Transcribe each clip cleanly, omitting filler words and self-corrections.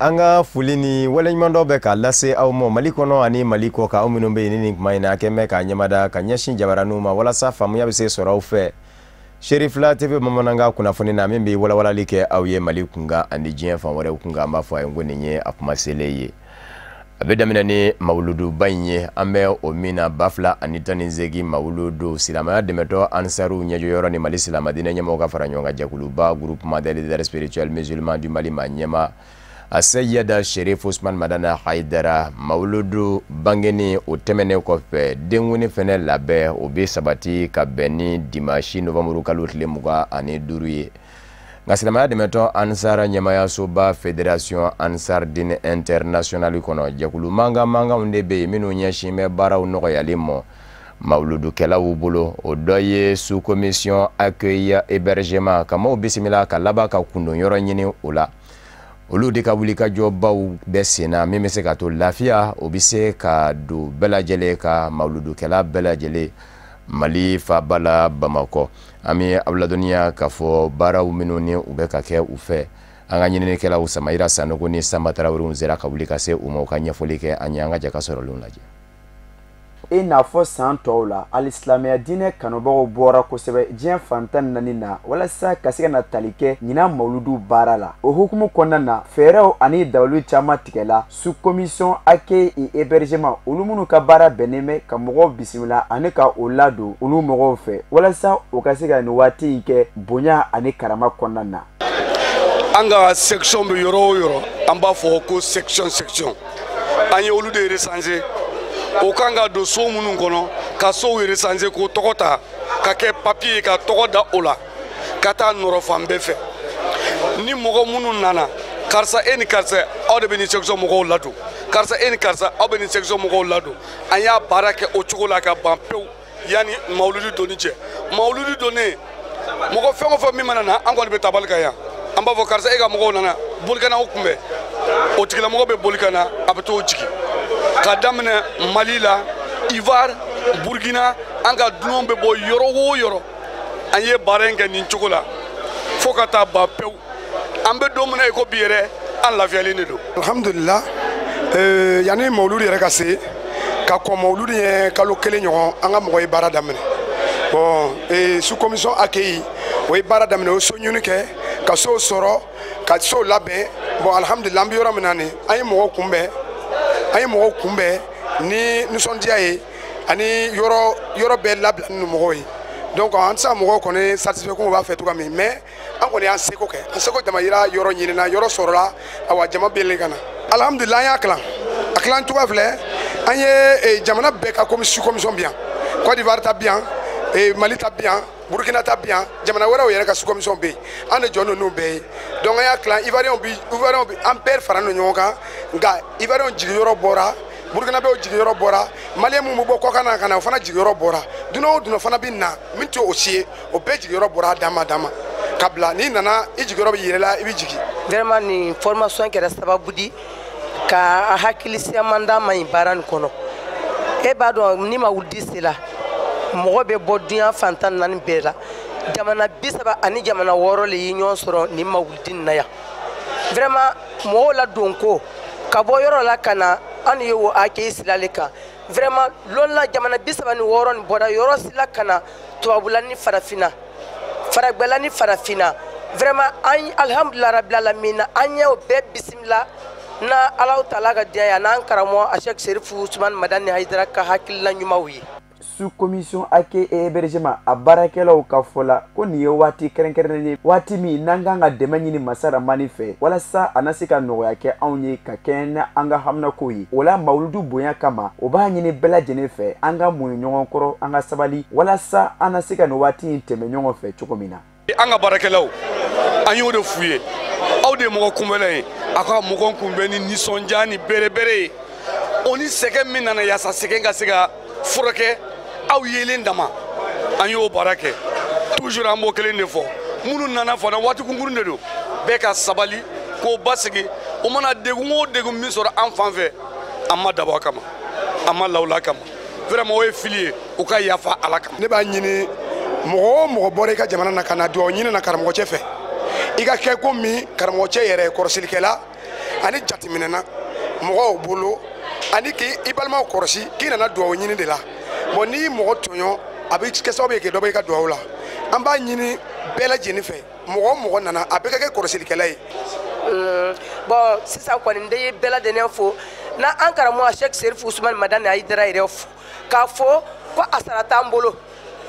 An ka foli ni waleɲumandɔn bɛ k'a lase aw ma Mali kɔnɔ ani Mali kɔ kan, aw minnu bɛ yen ni nin kuma in na a kɛn bɛ k'a ɲɛmada ka ɲɛsin jabaraninw ma walasa faamuya bɛ se sɔrɔ aw fɛ. Serifila TV bamanankan kunnafoni na min bɛ walawalali kɛ aw ye Mali kunkan ani diɲɛ fan wɛrɛw kunkan, an b'a fɔ a ye ko nin ye a kuma selen ye. A bɛ daminɛ ni mawuluduba in ye, an bɛ o min na 2018 mawuludu silamɛya dɛmɛtɔ ansaru ɲɛjɔyɔrɔ ni Mali silamɛdinɛ ɲɛmɔgɔw ka fara ɲɔgɔn kan jɛkuluba groupement des leaders spirituels musulmans du Mali ma ɲɛma Aseyida Sherif Usman Madani Hayidara. Mawuludu bangeni o tɛmɛnen kɔfɛ, denkundi fɛnɛ labɛn o bɛ sabati ka bɛn ni dimanche novembre kalo tile 25 ye. Nka silamɛya dɛmɛtɔ ansar ɲɛmayasoba fédération Ansar Dine internationale kɔnɔ, jɛkulu mankan mankanw de bɛ yen minnu ɲɛsin bɛ baaraw nɔgɔyali ma mawuludukɛlaw bolo. O dɔ ye sous commission accueil hébergement, ka maaw bisimila ka laban ka kundon yɔrɔ ɲini o la. Olu de ka wulikajɔbaw bɛ sen na min bɛ se ka to lafiya o bɛ se ka don bɛɛ lajɛlen ka mawuludukɛla bɛɛ lajɛlen Mali faaba la Bamakɔ. An bɛ aw ladɔnniya k'a fɔ baaraw minnu ni u bɛ ka kɛ u fɛ, an ka ɲininikɛlaw Samayira Sanogo ni Sanba Tarawelew sera ka wuli ka se u ma u ka ɲɛfɔli kɛ an ye. An ka jɛ ka sɔrɔlenw lajɛ. I n'a fɔ san tɔw la, alisilamɛya diinɛ kanubagaw bɔra kosɛbɛ diɲɛ fan 14 na walasa ka se ka na tali kɛ ɲinan mawuludu baara la. O hukumu kɔnɔna na, fɛɛrɛw ani dabaliw caman tigɛla sous commission accueil et hébergement, olu minnu ka baara bɛnnen bɛ ka mɔgɔw bisimila ani ka o ladon olu mɔgɔw fɛ walasa u ka se ka nin waati in kɛ bonya ani karama kɔnɔna na. An ka section bɛ yɔrɔ o yɔrɔ, an b'a fɔ ko section section, an ye olu de recenser. O kan ka don so minnu kɔnɔ, ka sow recenser k'o tɔgɔ ta ka kɛ papier ye ka tɔgɔ da o la ka taa nɔrɔ fan bɛɛ fɛ. Ni mɔgɔ minnu nana, karisa e ni karisa aw de bɛ nin section mɔgɔw ladon, karisa e ni karisa aw bɛ nin section mɔgɔw ladon. An y'a baara kɛ o cogo la ka ban pewu yanni mawuludi donni cɛ. Mawuludi donnen, mɔgɔ fɛn o fɛn min mana na, an kɔni bɛ tabali kan yan, an b'a fɔ karisa e ka mɔgɔw nana, boli ka na o kunbɛn. O tigilamɔgɔ bɛ boli ka na, a bɛ t'o jigin. Ka daminɛ Mali la, Ivoire, Burkina, an ka dunanw bɛ bɔ yɔrɔ o yɔrɔ. An ye baara in kɛ nin cogo la fo ka taa ban pewu. An bɛ don min na i ko bi yɛrɛ, an lafiyalen de don. Alhamdulillah, yanni mawuludu yɛrɛ ka se, ka kɔn mawuludu ye kalo kelen ɲɔgɔn, an ka mɔgɔ ye baara daminɛ. Bon, sous commission accueil o ye baara daminɛ, o ye so ɲini kɛ ka sow sɔrɔ ka sow labɛn. Bon, alhamdulillah, an bɛ yɔrɔ min na nin, an ye mɔgɔw kunbɛn, an ye mɔgɔw kunbɛn ni nisɔndiya ye ani yɔrɔ yɔrɔ bɛɛ labila ni mɔgɔw ye. Donc an tɛ se ka mɔgɔw kɔni satisfait ko b'a fɛ cogoya min, mais an kɔni y'an seko kɛ, an seko damayira yɔrɔ ɲinina, yɔrɔ sɔrɔla, awa jama bɛlen ka na. Alhamdulillah, an y'a kalan, a kalan cogoya filɛ, an ye jamana bɛɛ ka sous commission bi yan, Côte d'Ivoire ta bi yan, Mali ta bi yan, Burkina ta bi yan, jamana wɛrɛw yɛrɛ ka sous commission bɛ yen, an de jɔ n'u bɛɛ ye. Donc an y'a kalan, Ivoiriyɛnw bi, Ivoiriyɛnw bi, an bɛɛ fara ɲɔgɔn kan, nka Ivoiriyɛnw jigiyɔrɔ bɔra, Burkinabɛw jigiyɔrɔ bɔra, Maliyɛn minnu bɛ bɔ kɔkan na ka na o fana jigiyɔrɔ bɔra, dunan o dunan fana bɛ na min tɛ o si ye, o bɛɛ jigiyɔrɔ bɔra a dan ma dan ma ka bila. N'i nana i jigiyɔrɔ bɛ yɛlɛ la, i bɛ jigin. Vraiment nin formation kɛra sababu di ka hakili siaman d'an ma nin baara nin kɔnɔ. E b'a dɔn ni mawuludi sera, mɔgɔ bɛ bɔ diɲɛ fan 14 bɛɛ la, jamana 30 ani jamana 6 le ye ɲɔgɔn sɔrɔ nin mawuludi nin na yan. Vraiment mɔgɔw ladon ko ka bɔ yɔrɔ la ka na, an ye o accueil sira le kan. Vraiment lon la jamana 36 nin bɔra yɔrɔ si la ka na tubabula ni farafinna, faragbɛla ni farafinna. Vraiment an alhamdulillah rabbil alamin, an y'o bɛɛ bisimila na Alahu taala ka diya ye, an'an karamɔgɔ a Cheikh Serifu Usumani Madani Hayidara ka hakilina ɲumanw ye. Sous commission accueil et hébergement a baarakɛlaw ka fɔ la ko nin ye waati kɛrɛnkɛrɛnnen ye, waati min n'an kan ka dɛmɛ ɲini masa Ramani fɛ walasa a na se ka nɔgɔya kɛ anw ye ka kɛɲɛ ni an ka haminakow ye. O la mawuludu bonya kama, o b'a ɲini bɛɛ lajɛlen fɛ an ka muɲu ɲɔgɔn kɔrɔ, an ka sabali walasa an na se ka nin waati in tɛmɛ ɲɔgɔn fɛ cogo min na. An ka baarakɛlaw, an y'o de f'u ye, aw de ye mɔgɔ kunbɛnna ye, a ka mɔgɔ kunbɛn ni nisɔndiya ni berebere ye. O ni sɛgɛn min nana yaasa sɛgɛn ka se ka furakɛ aw yelen dama, an y'o baara kɛ. Toujours an b'o kelen de fɔ, minnu nana fana waati kunkurun de don, bɛɛ ka sabali k'o basigi. O mana degun o degun min sɔrɔ an fan fɛ, an ma dabɔ a kama, an ma lawula kama, vraiment o ye fili ye, u ka yafa Ala kama. Ne b'a ɲini mɔgɔ o mɔgɔ bɔra i ka jamana na ka na dugawu ɲini na karamɔgɔcɛ fɛ, i ka kɛ komi karamɔgɔcɛ yɛrɛ ye kɔrɔsilikɛla, Ani jateminɛna mɔgɔw bolo ani k'i balimaw kɔlɔsi k'i nana duwawu ɲini de la. Bon, n'i mɔgɔ tɔɲɔ, a bɛ kɛ sababu ye k'i dɔ bɔ i ka duwawu la. An b'a ɲini bɛɛ lajɛlen fɛ, mɔgɔ o mɔgɔ nana, a bɛɛ ka kɛ kɔlɔsilikɛla ye. Bon, sisan kɔni n bɛ bɛɛ lajɛlen fo na an karamɔgɔ Cheikh Serif Usumani Madani Hayidara yɛrɛ fo k'a fɔ ko a sara t'an bolo,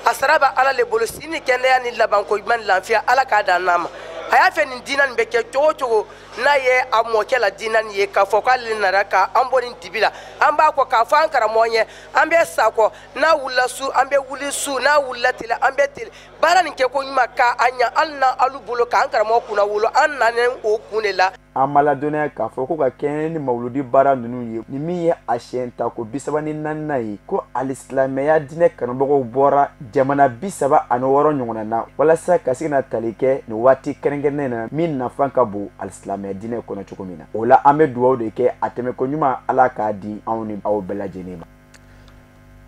a sara bɛ Ala le bolo. Si ni kɛnɛya ni labanko ɲuman ni lafiya, Ala k'a d'an n'a ma. A y'a fɛ nin diinɛ nin bɛ kɛ cogo o cogo, n'a ye a mɔkɛ la diinɛ nin ye k'a fɔ k'ale nana k'an bɔ nin dibi la, an b'a kɔ k'a fɔ an karamɔgɔ ɲɛ, an bɛ sa kɔ. N'a wulila su, an bɛ wuli su, n'a wulila tele, an bɛ tele. Baara nin kɛ ko ɲuman k'a ɲa hali n'an alu bolo k'an karamɔgɔ kunna wolo, an nanen o kun de la. An ma ladɔnniya k'a fɔ ko ka kɛɲɛ ni mawuludi baara ninnu ye, ni min ye a siɲɛ tako 34nan ye, ko alisilamɛya diinɛ kanubagaw bɔra jamana 36 ɲɔgɔnna na walasa ka se ka na tali kɛ nin waati kɛrɛnkɛrɛnnen na min nafa ka bon alisilamɛya diinɛ kɔnɔ cogo min na. O la, an bɛ dugawu de kɛ, a tɛmɛko ɲuman, Ala k'a di anw ni aw bɛɛ lajɛlen ma.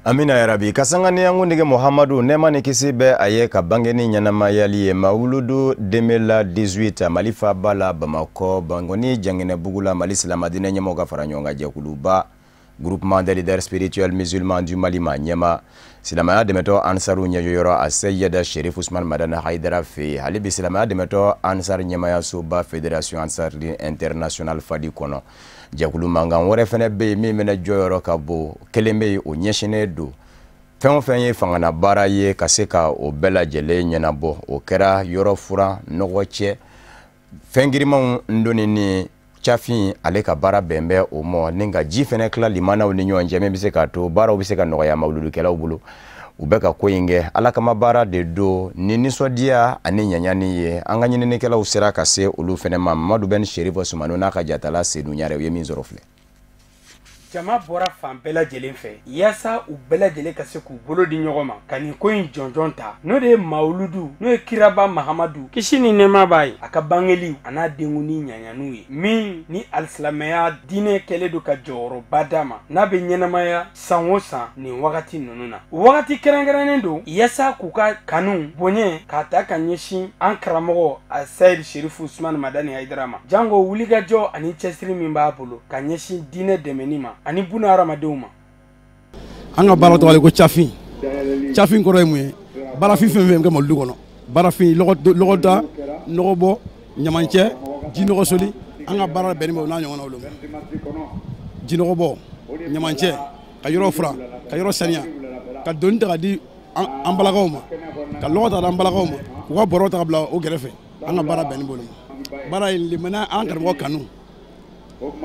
Amina yarabi. Ka sanga ni an kuntigi Muhamadu, nɛɛma ni kisi bɛ a ye, ka bange ni ɲɛnamayali ye mawuludu 2018 Mali faaba la Bamakɔ, Bankoni Janginɛbugu la, Mali silamadinɛ ɲɛmɔgɔ ka fara ɲɔgɔn kan jɛkuluba Groupement des leaders spirituels musulmans du Mali ma ɲɛma silamɛya dɛmɛtɔ Ansaru ɲɛjɔyɔrɔ a Seyida Sherif Usman Madani Hayidara fɛ yen. Hali bi silamɛya dɛmɛtɔ Ansar ɲɛmayasoba Fédération Ansar Internationale Fadi kɔnɔ, jɛkulu mankan wɛrɛ fɛnɛ bɛ yen min bɛna jɔyɔrɔ ka bon. Kelen bɛ yen, o ɲɛsinnen don fɛn o fɛn ye fangana baara ye, ka se ka o bɛɛ lajɛlen ɲɛnabɔ. O kɛra yɔrɔ furan, nɔgɔ cɛ, fɛn girimanw donni ni cafin, ale ka baara bɛn bɛ o mɔ, ni ka ji fɛnɛ tila limanaw ni ɲɔgɔn cɛ, min bɛ se k'a to baaraw bɛ se ka nɔgɔya mawuludukɛlaw bolo. U bɛ ka ko in kɛ Ala kama baara de don ni nisɔndiya ani ɲaɲani ye. An ka ɲininikɛlaw sera ka se olu fɛnɛ ma. Mamadu Bɛn Sherifo Sumano n'a ka jatala Sedu Ɲare, u ye min sɔrɔ filɛ. Jama bɔra fan bɛɛ lajɛlen fɛ yaasa u bɛɛ lajɛlen ka se k'u bolo di ɲɔgɔn ma ka nin ko in jɔnjɔn ta, n'o de ye mawuludu, n'o ye kiraba Mahamadu, kisi ni nɛɛma b'a ye, a ka bangeli a n'a denkuni ɲaɲaniw ye, min ni alisilamɛya diinɛ kɛlen don ka jɔyɔrɔba d'a ma, n'a bɛ ɲɛnamaya san o san nin wagati ninnu na. O wagati kɛrɛnkɛrɛnnen don yaasa k'u ka kanu bonya k'a ta ka ɲɛsin an karamɔgɔ a Sayid Sherifu Usumani Madani Hayidara ma, jango wulikajɔ ani cɛsiri min b'a bolo ka ɲɛsin diinɛ dɛmɛni ma ani buna hadamadenw ma. An ka baara tɔgɔ de ko cafin. Cafin kɔrɔ ye mun ye? Baarafin fɛn fɛn kɛ mawuludu kɔnɔ, baarafin, lɔgɔda, nɔgɔbɔ, ɲamancɛ, jinɔgɔ soli, an ka baara bɛnnen bɛ o n'a ɲɔgɔnnaw de ma. Jinɔgɔbɔ, ɲamancɛ, ka yɔrɔ furan, ka yɔrɔ saniya, ka doni ta ka di an balakaw ma, ka lɔgɔ ta ka di an balakaw ma, k'u ka bɔrɔ ta ka bila o kɛrɛfɛ. An ka baara bɛnnen b'o de ma. Baara in limaniya, an karamɔgɔ kanu,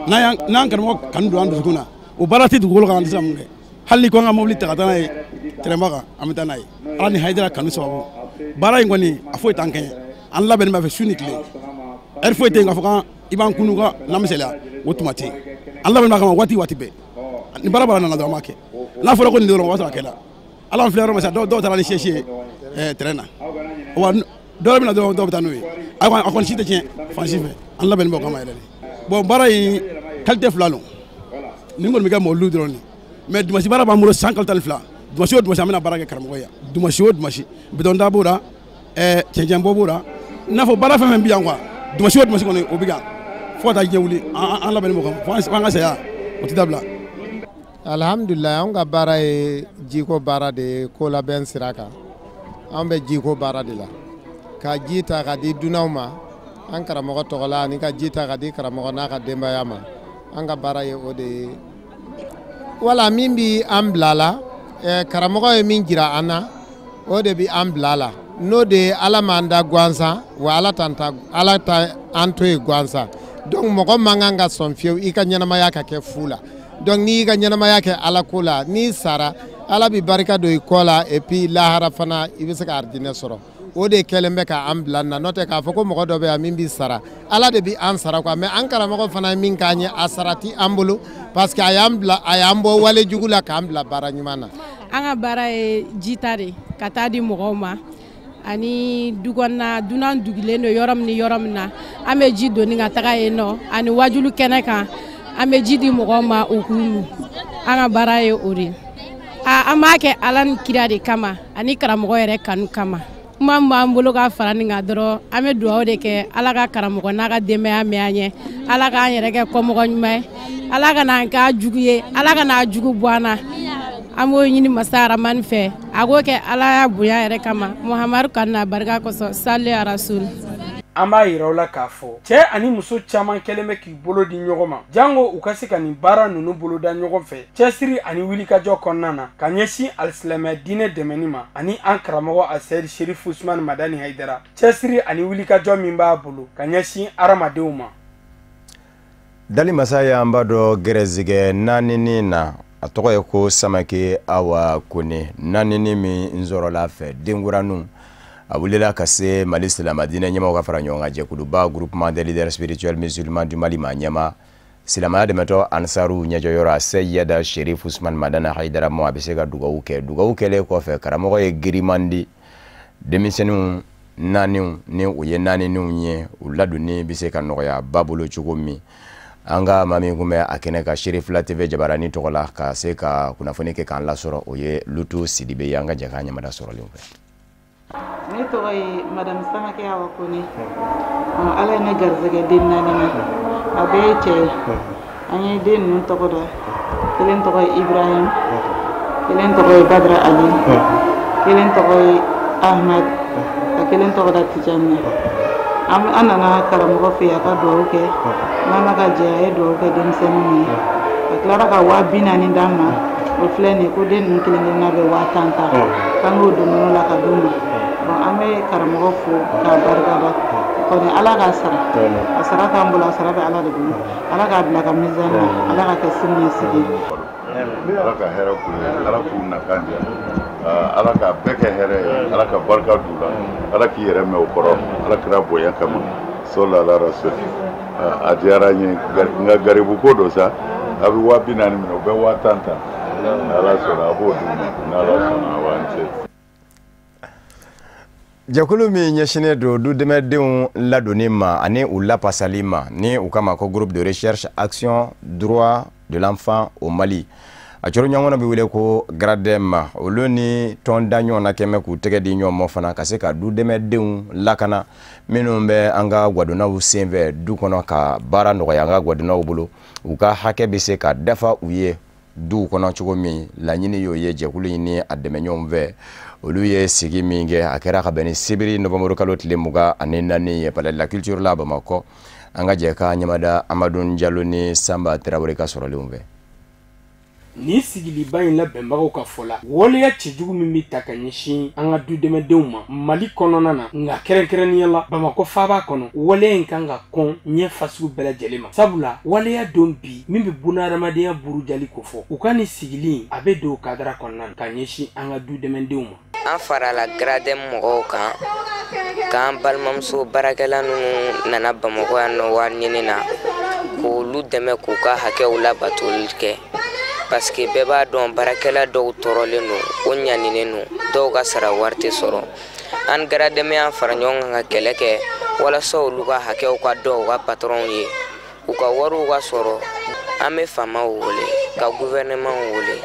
n'an karamɔgɔ kanu don an dusukun na, o baara tɛ dugukolo kan, an tɛ se ka mun kɛ. Hali ni ko an ka mobili ta ka taa n'a ye tɛrɛnba kan, an bɛ taa n'a ye. Ala ni Hayidara kanu sababu, baara in kɔni a foyi t'an kɛɲɛ. An labɛnnen b'a fɛ su ni tile, ɛri foyi tɛ yen k'a fɔ k'an i b'an kunu ka n'an misaliya, o tuma tɛ yen. An labɛnnen b'a kama waati waati bɛɛ. Ni baara baara nana dɔrɔn, an b'a kɛ. N'a fɔra ko nin dɔrɔn, o b'a sɔrɔ a kɛla. Ala an filɛ yɔrɔ min sisan, dɔw taara ni sɛsi ye tɛrɛn na, wa dɔw bɛ na dɔrɔn, dɔw bɛ taa n'o ye. A kɔni si tɛ tiɲɛ fan si fɛ, an labɛnnen b'o kama yɛrɛ de. Bon, baara in qualité fila don, nin kɔni bɛ kɛ mawuludu dɔrɔn de, mais dimanche baara b'an bolo san kalo 12. Dimanche o dimanche, an bɛna baara kɛ karamɔgɔ ye. Dimanche o dimanche, bitɔn da b'o la, cɛncɛn bɔ b'o la, i n'a fɔ baara fɛn fɛn bɛ yan quoi. Dimanche o dimanche kɔni, o bɛ yan fo ka taa diɲɛ wuli. An labɛnnen b'o kama fo an ka saya, o tɛ dabila. Alhamdulilayi, anw ka baara ye jiko baara de ye. Ko labɛn sira kan, an bɛ jiko baara de la, ka ji ta ka di dunanw ma an karamɔgɔ tɔgɔ la, ani ka ji ta ka di karamɔgɔ n'a ka denbaya ma. An ka baara ye o de ye. Wala min bi an bila la, karamɔgɔ ye min jira an na, o de bi an bila la. N'o de ye, Ala m'an da gansan wa, Ala t'an ta, Ala ta an to yen gansan. Donc mɔgɔ man kan ka sɔn fiyewu i ka ɲɛnamaya ka kɛ fu la. Donc n'i y'i ka ɲɛnamaya kɛ Ala ko la, n'i sara, Ala bi barika don i kɔ la, et puis lahara fana i bɛ se ka arijinɛ sɔrɔ. O de kɛlen bɛ k'an bila nin na. N'o tɛ k'a fɔ ko mɔgɔ dɔ bɛ yan min b'i sara, Ala de bɛ an sara quoi. Mais an karamɔgɔ fana ye min k'an ye, a sara ti an bolo, parce que a y'an bila, a y'an bɔ wale jugu la k'an bila baara ɲuman na. An ka baara ye jita de, ka taa di mɔgɔw ma ani du kɔnɔna dunan dugulen don yɔrɔ min ni yɔrɔ min na, an bɛ ji doni ka taga yen nɔ, ani wajulu kɛnɛ kan, an bɛ ji di mɔgɔw ma u k'u min. An ka baara ye o de ye. An b'a kɛ Ala ni kira de kama ani karamɔgɔ yɛrɛ kanu kama. Kuma min b'an bolo ka fara nin kan dɔrɔn, an bɛ dugawu de kɛ Ala ka karamɔgɔ n'a ka denbaya mɛn an ɲɛ, Ala k'an yɛrɛ kɛ kɔmɔgɔ ɲuman ye, Ala ka n'an k'a jugu ye, Ala ka n'a jugu bɔ an na. An b'o ɲini masa Aramani fɛ, a k'o kɛ Ala y'a bonya yɛrɛ kama, Muhamadu kanu n'a barika kosɔn, sali arasul. An b'a yira aw la k'a fɔ cɛ ani muso caman kɛlen bɛ k'i bolo di ɲɔgɔn ma, jango u ka se ka nin baara ninnu boloda ɲɔgɔn fɛ cɛsiri ani wulikajɔ kɔnɔna na ka ɲɛsin alisilamɛya diinɛ dɛmɛni ma ani an karamɔgɔ Asɛdi Sherifu Usumani Madani Hayidara, cɛsiri ani wulikajɔ min b'a bolo ka ɲɛsin hadamadenw ma. Dali masa y'an ba dɔ gɛrɛsɛgɛ naaninin na, a tɔgɔ ye ko Samake Awa Kone. Naaninin min sɔrɔla fɛ denkuraninw, a wulila ka se Mali silamɛdiinɛ ɲɛmaaw ka fara ɲɔgɔn kan jɛkuluba Groupement des leaders spirituels musulmans du Mali ma ɲɛma silamɛya dɛmɛtɔ Ansaru ɲɛjɔyɔrɔ a Seyida Sherif Usman Madani Hayidara mɔ, a bɛ se ka dugawu kɛ. Dugawu kɛlen kɔfɛ, karamɔgɔ ye giriman di denmisɛnninw naaniw ni u ye naanininw ye, u ladonni bɛ se ka nɔgɔya ba bolo cogo min. An ka maa min kun bɛ a kɛnɛ kan Serifila TV jabarani tɔgɔ la ka se ka kunnafoni kɛ k'an lasɔrɔ, o ye Lutu Sidibe ye. An ka jɛ k'an ɲamada sɔrɔlenw fɛ. Ne tɔgɔ ye Madame Samake Awa Kone. Ala ye ne garisɛgɛ den naani na, a bɛɛ ye cɛ ye. An ye den ninnu tɔgɔ da, kelen tɔgɔ ye Ibrahim, kelen tɔgɔ ye Badra Ali, kelen tɔgɔ ye Ahmad, ka kelen tɔgɔ da Tijani. An nana karamɔgɔ fɛ yen a ka dugawu kɛ, n'Ala ka jɛ a ye dugawu kɛ denmisɛnninw ye. A tilara ka 40.000 d'an ma, o filɛ nin ye ko den ninnu kelen kelenna bɛ 10.000 ta, k'an k'o don nɔnɔ la ka d'u ma. Bon, an bɛ karamɔgɔ fo k'a barikada kɔni, Ala k'a sara, a sara t'an bolo, a sara bɛ Ala de bolo. Ala k'a bila ka mizani na, Ala ka kɛ sini ɲɛsigi ye. Ala ka hɛrɛ k'u ye, Ala k'u nakan diya, Ala ka bɛɛ kɛ hɛrɛ ye, Ala ka barika d'u la, Ala k'i yɛrɛ mɛn o kɔrɔ, Ala kɛra bonya kama, sɔli ala rasul. A diyara n ye, nka garibu ko don sa, a bɛ 40.000 minɛ, u bɛ 10.000 ta, n'Ala sɔnna a b'o d'u ma, n'Ala sɔnna a b'an se. Jɛkulu min ɲɛsinnen don dudɛmɛdenw ladonni ma ani u lapasali ma, ni u kama ko Groupe de recherche action droit de l'enfant au Mali, a coro ɲɔgɔn bɛ wele ko GRADEM, olu ni tɔn da ɲɔgɔn na kɛmɛ k'u tɛgɛ di ɲɔgɔn ma fana ka se ka dudɛmɛdenw lakana minnu bɛ an ka gwadonnaw senfɛ du kɔnɔ, ka baara nɔgɔya an ka gwadonnaw bolo, u ka hakɛ bɛ se ka dafa u ye duw kɔnɔ cogo min. Laɲini y'o ye jɛkulu in ni a dɛmɛɲɔgɔnw fɛ. Olu ye sigi min kɛ, a kɛra ka bɛn ni sibiri nɔvɛnburu kalo tile 24 ye Palais de la Culture la Bamakɔ. An ka jɛ ka ɲamada Amadu Jalo ni Sanba Tarawele ka sɔrɔlenw fɛ. Nin sigiliba in labɛnbagaw ka fɔ la, waleya cɛjugu min bɛ ta ka ɲɛsin an ka dudɛmɛdenw ma Mali kɔnɔna na, nka kɛrɛnkɛrɛnnenya la Bamakɔ faaba kɔnɔ, waleya in kan ka kɔn ɲɛ fasugu bɛɛ lajɛlen ma, sabula waleya don bi min bɛ bunahadamadenya burujali kofɔ. U ka nin sigili a bɛ don kadara kɔnɔna na ka ɲɛsin an ka dudɛmɛdenw ma. An farala GRADEM mɔgɔw kan k'an balimamuso baarakɛla ninnu nana Bamakɔ yan nɔ wari ɲini na, k'olu dɛmɛ k'u ka hakɛw labatoli kɛ. Parce que bɛɛ b'a dɔn baarakɛla dɔw tɔɔrɔlen don, o ɲaninen don, dɔw ka sara wari tɛ sɔrɔ. An GRADEM y'an fara ɲɔgɔn kan ka kɛlɛ kɛ walasa olu ka hakɛw ka dɔn u ka patɔrɔnw ye, u ka wariw ka sɔrɔ. An bɛ faamaw wele, ka gouvernement wele,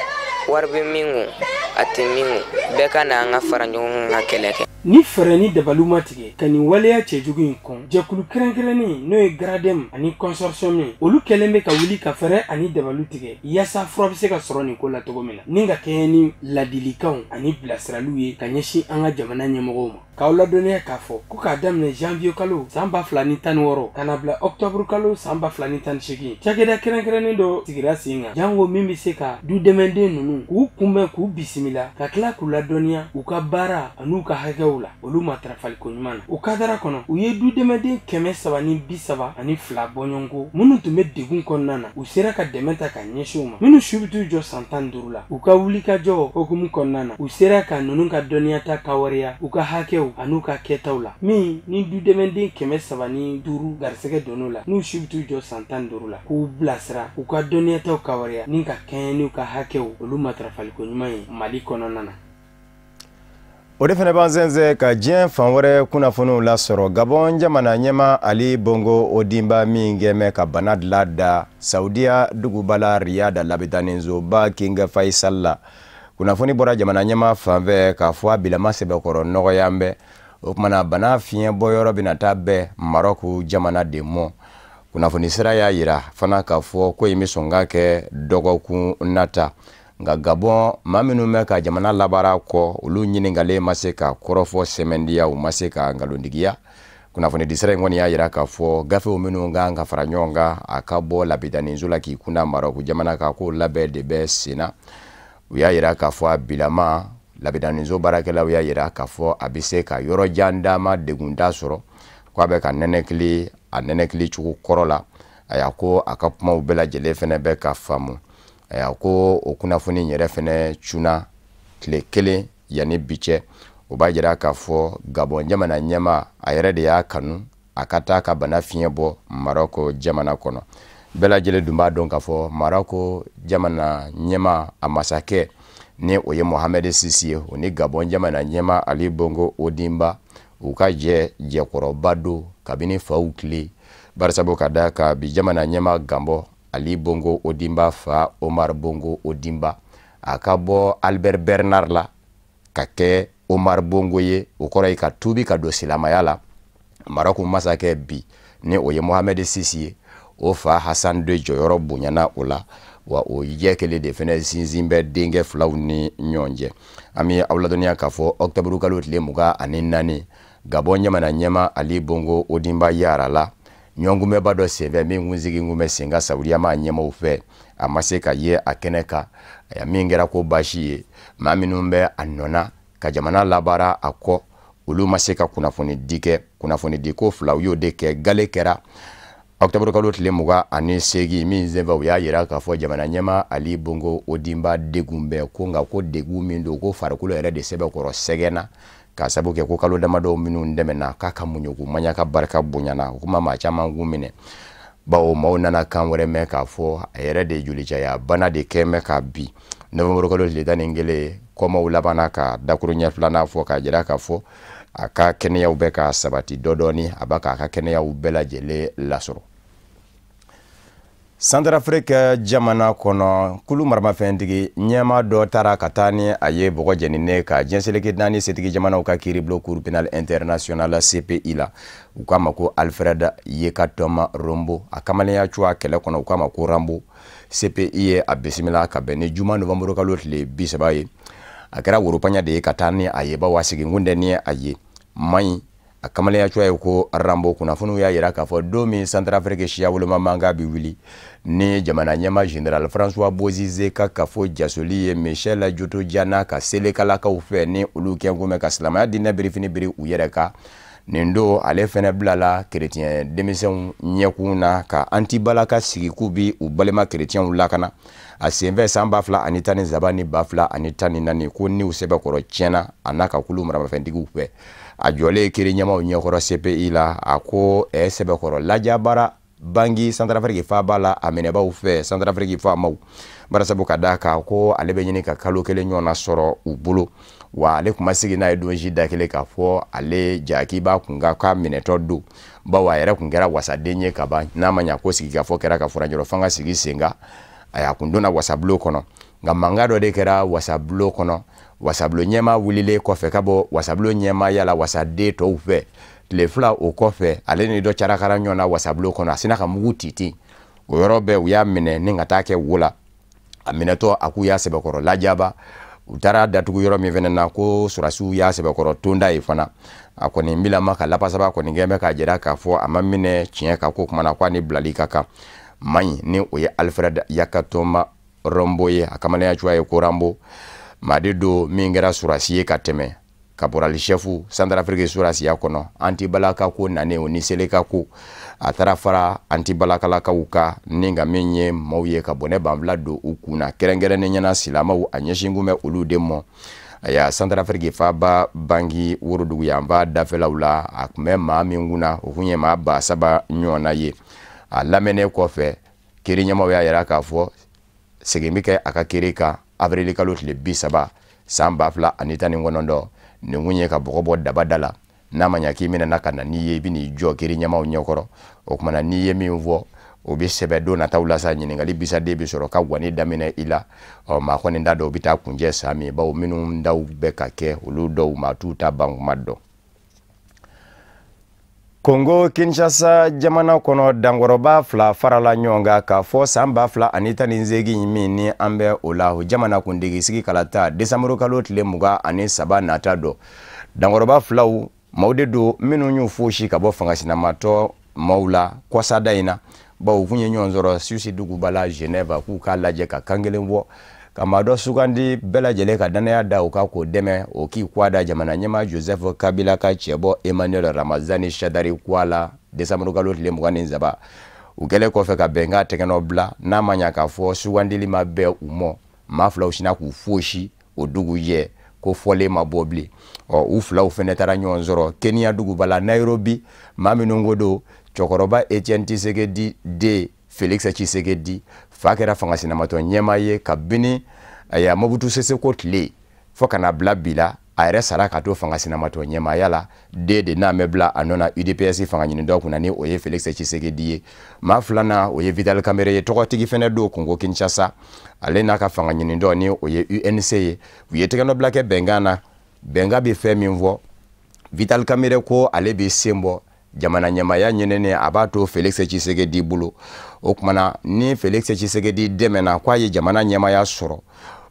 wari bɛ min kun, a tɛ min kun, bɛɛ ka na an ka fara ɲɔgɔn kan ka kɛlɛ kɛ. Ni fɛɛrɛ ni dabaliw ma tigɛ ka nin waleya cɛjugu in kɔn, jɛkulu kɛrɛnkɛrɛnnen n'o ye GRADEM ani consortium ye, olu kɛlen bɛ ka wuli ka fɛɛrɛ ani dabaliw tigɛ yaasa fura bɛ se ka sɔrɔ nin ko la cogo min na, ni ka kɛɲɛ ni ladilikanw ani bilasiraliw ye ka ɲɛsin an ka jamana ɲɛmɔgɔw ma. K'aw ladɔnniya k'a fɔ ko k'a daminɛ janvier kalo san 2016 ka na bila octobre kalo san 2018, cakɛda kɛrɛnkɛrɛnnen dɔ sigira sen kan jango min bɛ se ka dudɛmɛden ninnu k'u kunbɛn, k'u bisimila, ka tila k'u ladɔnniya u ka baara an'u ka hakɛw la, olu matarafaliko ɲuman na. O kadara kɔnɔ, u ye dudɛmɛden 332 bɔɲɔgɔnko minnu tun bɛ degun kɔnɔna na, u sera ka dɛmɛ ta ka ɲɛsin u ma. Minnu su bɛ t'u jɔ san 15 la, u ka wulikajɔ hokumu kɔnɔna na, u sera ka ninnu ka dɔnniya ta ka wariya u ka hakɛw an'u ka kɛtaw la, min ni dudɛmɛden 305 garisɛgɛ donn'o la, n'u si bɛ t'u jɔ san 15 la, k'u bilasira u ka dɔnniyataw ka wariya ni ka kɛɲɛ n'u ka hakɛw olu matarafaliko ɲuman ye Mali kɔnɔna na. O de fana b'an sɛnsɛn ka diɲɛ fan wɛrɛ kunnafoniw lasɔrɔ. Gabon jamana ɲɛmaa Ali Bongo Ondimba min kɛmɛ ka bana dilan da Saudiya duguba la Riyad labitanisoba King Faisal la, kunnafoni bɔra jamana ɲɛmaa fan fɛ k'a fɔ a bilama sɛbɛkɔrɔ nɔgɔya bɛ. O tuma na bana fiɲɛ bɔyɔrɔ bɛna taa bɛn Marɔku jamana de mɔ. Kunnafoni sira y'a yira fana k'a fɔ ko in bɛ sɔn ka kɛ dɔgɔkun nata. Nka Gabɔn maa minnu bɛ ka jamana labaara kɔ, olu ɲininkalen ma se ka kɔrɔfɔ sɛmɛndiya, u ma se ka nkalontigiya. Kunnafoni disira in kɔni y'a yira k'a fɔ gafew minnu kan ka fara ɲɔgɔn kan a ka bɔ lapitaniso la k'i kunda Marɔku jamana kan, k'o labɛn de bɛ sen na. U y'a yira k'a fɔ a bilama lapitaniso baarakɛlaw y'a yira k'a fɔ a bɛ se ka yɔrɔ jan d'a ma, degun t'a sɔrɔ, k'a bɛ ka nɛnɛkili a nɛnɛkili cogo kɔrɔ la. A y'a ko a ka kumaw bɛɛ lajɛlen fɛnɛ bɛ ka faamu. A y'a ko o kunnafoni yɛrɛ fɛnɛ cunna tile kelen yanni bi cɛ. O b'a jira k'a fɔ Gabɔn jamana ɲɛmaa a yɛrɛ de y'a kanu a ka taa ka bana fiɲɛ bɔ Marɔku jamana kɔnɔ. Bɛɛ lajɛlen dun b'a dɔn k'a fɔ Marɔku jamana ɲɛmaa a masakɛ ni o ye Mohamɛdi Sisi ye, o ni Gabɔn jamana ɲɛmaa Ali Bongo Ondimba u ka jɛ jɛkɔrɔba don kabini faw tile. Barisabu ka da kan bi jamana ɲɛmaa Gabɔn Ali Bongo Ondimba fa Omar Bongo Ondimba a ka bɔ Albert Bernard la ka kɛ Omar Bongo ye, o kɔrɔ ye ka tuubi ka don silamɛya la. Marɔku masakɛ bi ni o ye Mohamɛdi Sisi ye, o fa Hassan II jɔyɔrɔ bonyana o la, wa o jɛ kelen de fɛnɛ sinsin bɛ denkɛ filaw ni ɲɔgɔn cɛ. An bɛ aw ladɔnniya k'a fɔ ɔkutɔburu kalo tile 24 Gabɔn jamana ɲɛmaa Ali Bongo Ondimba yarala ɲɔgɔnkunbɛnba dɔ senfɛ min kun sigi kun bɛ sen kan Sawudiyama ɲɛmaaw fɛ, a ma se ka ye a kɛnɛ kan. Min kɛra ko baasi ye, maa minnu bɛ a nɔ na ka jamana labaara a kɔ, olu ma se ka kunnafoni di kɛ. Kunnafoni di ko fila u y'o de kɛ. Gale kɛra ɔkutɔburu kalo tile 28 min senfɛ, u y'a yira k'a fɔ jamana ɲɛmaa Ali Bongo Ondimba degun bɛ ko, nka ko degun min don ko farikolo yɛrɛ de sɛbɛkɔrɔ sɛgɛnna k'a sabu kɛ ko kalo damadɔ minnu dɛmɛna k'a ka muɲuku maɲa ka barika bonyana. O kuma maa caman kun minɛ, bawo maaw nana kan wɛrɛ mɛn k'a fɔ a yɛrɛ de jolicaya bana de kɛ mɛ ka bi. Nɔwanburu kalo tile 11 kɔmaw labanna ka dakuruɲɛ filanan fɔ k'a jira k'a fɔ a ka kɛnɛyaw bɛ ka sabati dɔ dɔɔni, a b'a k'a ka kɛnɛyaw bɛɛ lajɛlen lasɔrɔ. Santarafiriki jamana kɔnɔ, kulu maramafɛntigi ɲɛmaa dɔ taara ka taa ni a ye bɔgɔ jɛninen ka diɲɛ seleke naani setigi jamanaw ka kiiribulon Cour pénale internationale CPI la. U k'a ma ko Alfred Yekatoma Rombo, a kamalenya cogoya kɛlɛ kɔnɔ u k'a ma ko Rambo. CPI ye a bisimila ka bɛn ni juma novanburu kalo tile 30 ye. A kɛra woropaɲa de ye ka taa ni a ye, bawo a seginkun tɛ ni a ye man ɲi. A kamalenya cogoya ye ko Rambo. Kunnafoniw y'a yira k'a fɔ don min Santarafiriki siya woloma mankan bɛ wuli ni jamana ɲɛmaa général François Bozizé ka kafo jasoli ye Michel Djotodia ka selekalakaw fɛ ni olu kɛn kun bɛ ka silamɛya diinɛ birifini biri u yɛrɛ kan. Nin don ale fɛnɛ bilala kerecɛn denmisɛnw ɲɛkun na ka antibalaka sigi k'u bi u balima kerecɛnw lakana. A senfɛ san 2013 ni 2014 ko niw sɛbɛkɔrɔ tiɲɛna a n'a ka kulu maramafɛntigiw fɛ. A jɔlen kiiri ɲɛmaaw ɲɛkɔrɔ CPI la, a ko sɛbɛkɔrɔ lajabara Bangi Santarafiriki faaba la a minɛbaw fɛ Santarafiriki faamaw, barisabu ka d'a kan ko ale bɛ ɲini ka kalo kelen ɲɔgɔnna sɔrɔ u bolo, wa ale kuma sigi n'a ye don si da kelen k'a fɔ ale jaki b'a kun kan k'a minɛtɔ don, bawo a yɛrɛ kun kɛra wasaden ye ka ban. N'a ma ɲa ko sigikafɔ kɛra ka furancɛrɔ fanga sigi sen kan, a y'a kun donna wasabulon kɔnɔ. Nka mankan dɔ de kɛra wasabulon kɔnɔ. Wasabulon ɲɛmaa wulilen kɔfɛ ka bɔ wasabulon ɲɛmaaya la wasaden tɔw fɛ, tile fila o kɔfɛ ale ni dɔ carakara ɲɔgɔn na wasabulon kɔnɔ, a sina ka mugu ti ten. O yɔrɔ bɛɛ u y'a minɛ ni ka taa kɛ wo la. A minɛtɔ a k'u y'a sɛbɛkɔrɔ lajaba. U taara datugu yɔrɔ min fɛnɛ na, ko sɔrɔdasiw y'a sɛbɛkɔrɔ tonda ye fana. A kɔni bilama ka lapasaba kɔni kɛ bɛ k'a jira k'a fɔ a ma minɛ tiɲɛ kan, ko kumana ko a ni bilali ka kan. Man ɲi ni o ye Alfred Yakatoma Rombo ye, a kamalenya cogoya ye ko Rambo. Maa de don min kɛra sɔrɔdasi ye ka tɛmɛ caporal chef Santarafiriki sɔrɔdasiya kɔnɔ. Antibalaka ko nanen o ni Seleka ko, a taara fara antibalakalakaw kan ni ka min ye maaw ye ka bɔnɛ banfila don u kun na, kɛrɛnkɛrɛnnen ɲɛna silamɛw a ɲɛsin kun bɛ olu de mɔ. Aya Santarafiriki faaba Bangi worodugu yanfan dafɛlaw la, a tun bɛ maa min kunna o kun ye maa 3000 ɲɔgɔnna ye. A lamɛnnen kɔfɛ kiiri ɲɛmaaw y'a yira k'a fɔ segin bɛ kɛ a ka kiiri kan avril kalo tile 30 san 2019. Nin kun ye ka bɔgɔ bɔ daba da la, n'a ma ɲa k'i minɛna ka na n'i ye, i bɛ n'i jɔ kiiri ɲɛmaaw ɲɛkɔrɔ. O kumana n'i ye min fɔ o bɛ sɛbɛn don nataw la sa, ɲininkali bisaden bɛ sɔrɔ ka wani daminɛ i la. Ɔ maa kɔni t'a dɔn o bɛ taa kuncɛ san min, bawo minnu daw bɛ ka kɛ olu dɔw maa t'u ta ban kuma dɔn. Kongo Kinshasa jamana kɔnɔ, dankɔrɔba fila farala ɲɔgɔn kan k'a fɔ san 2018 min ni an bɛ o la, o jamana kuntigi sigi kalata desanburu kalo tile 23 nata dɔ. Dankɔrɔba filaw maaw de don minnu y'u fosi ka bɔ fangasinamatɔ maaw la kɔsada in na, bawo u kun ye ɲɔgɔn sɔrɔ Suisse duguba la Genève, k'u k'a lajɛ ka kan kelen bɔ ka maa dɔ sugandi, bɛɛ lajɛlen ka danaya da u kan k'o dɛmɛ, o k'i kɔ da jamana ɲɛmaa Joseph Kabila ka cɛbɔ Emmanuel Ramazani Shadary kɔ la desanburu kalo tile 23. U kɛlen kɔfɛ ka bɛnkan tɛgɛnɔ bila, n'a ma ɲa k'a fɔ sugandili ma bɛn u mɔ, maa filaw sinna k'u fosi o dugujɛ ko fɔlen ma bɔ bilen. Ɔ, u filaw fɛnɛ taara ɲɔgɔn sɔrɔ Kenya duguba la Nairobi. Maa minnu ko don, cɛkɔrɔba Etienne Tshisekedi den Felix Tshisekedi fa kɛra fanga sinamatɔ ɲɛmaa ye kabini aya Mobutu Sese Seko tile fo ka na bila bi la. A yɛrɛ sara ka to fanga sinamatɔ ɲɛmaaya la, den de n'a mɛ bila a nɔ na UDPS fanga ɲinitɔ kunna, ni o ye Felix Tshisekedi ye. Maa filanan, o ye Vital Kamerhe ye, tɔgɔtigi fɛnɛ don Kongo Kinshasa. Ale n'a ka fanga ɲinitɔ, ni o ye UNC ye, u ye tɛgɛnɔbila kɛ bɛnkan na. Bɛnkan bɛ fɛn min fɔ, Vital Kamerhe ko ale bɛ sen bɔ jamana ɲɛmaaya ɲinini, a b'a to Felix Tshisekedi bolo. O kumana ni Felix Tshisekedi dɛmɛna k'a ye jamana ɲɛmaaya sɔrɔ,